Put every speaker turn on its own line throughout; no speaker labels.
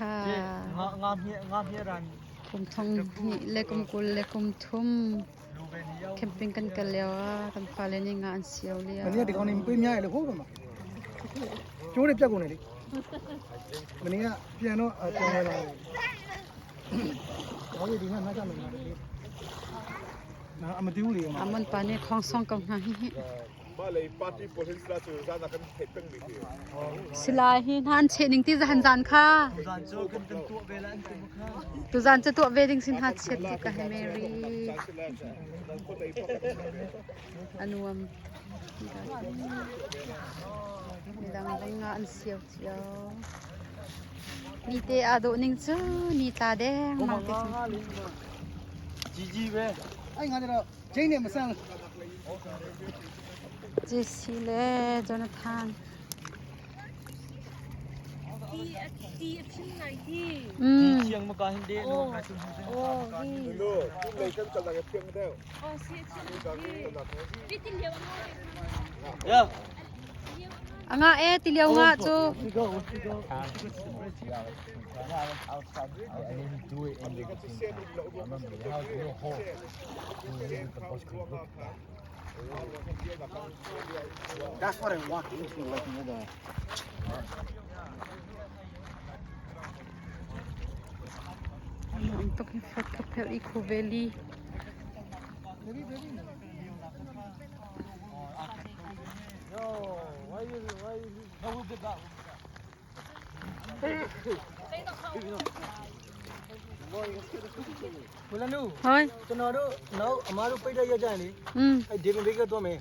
kha kum thong hnih le kum 20 le kum thum camping kan kal lio ah kan fale nih nga an sio lio.
မနေ့ကဒီကောင်နေပေးများရလေဟုတ်ပါမကျိုးတွေပြတ်ကုန်တယ်လေမနေ့ကပြန်တော့ပြန်လာတယ်ဟောဒီမှာနားကြမယ်လေနာအမတူးလေ
A mon pa nih khong song ko hna hi hi.
มาเลยปาร์ตี้โพลิสลาสูซากันเทปมีคือ
Silai hi hna an cheh ning ti zahan zan kha.
Zan cu kan kan tuah ve la an ti kha.
Tu zan cu tuah ve ding sin ha chiat tu ka he Mary. A nuam. Midang dang nga an sio cio. Ni te aa dawh ning cu ni tla deng mang te cun.
ကြီးကြီးပဲ
အဲ့ငါကျတော့ဂျိန်းနဲ့မဆန်း
Jesse le Jonathan.
တီအဖြစ်နိုင်တီ
Mm.
ချင်မကဟင်ဒီနော်ငါသူ
အော်ဟီ
โน่เลยกันกันละเพียงเดียว
အော်စီအဖြစ်
กันกัน
တီတီလျော
ရ
Anga e tiliau nga cu.
I didn't do it in the same time. I remember the house real hot. The bus could look back.
That's what I walked into like near the
Ang tuk ni Fort Capel Eco Valley.
ဘလနု
Hoi.
ကျွန်တော်တို့နောက်အမားတို့ပိတ်တဲ့ရက်ကြရင်လေ
Mm.
အဲဒေဗင်ဘေးကတော့မယ်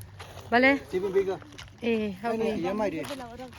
Bale.
ဒေဗင်ဘေးက
Eh,
အဲ့
how
ဒီရမ်းမိုက်တယ်
လောက်တော့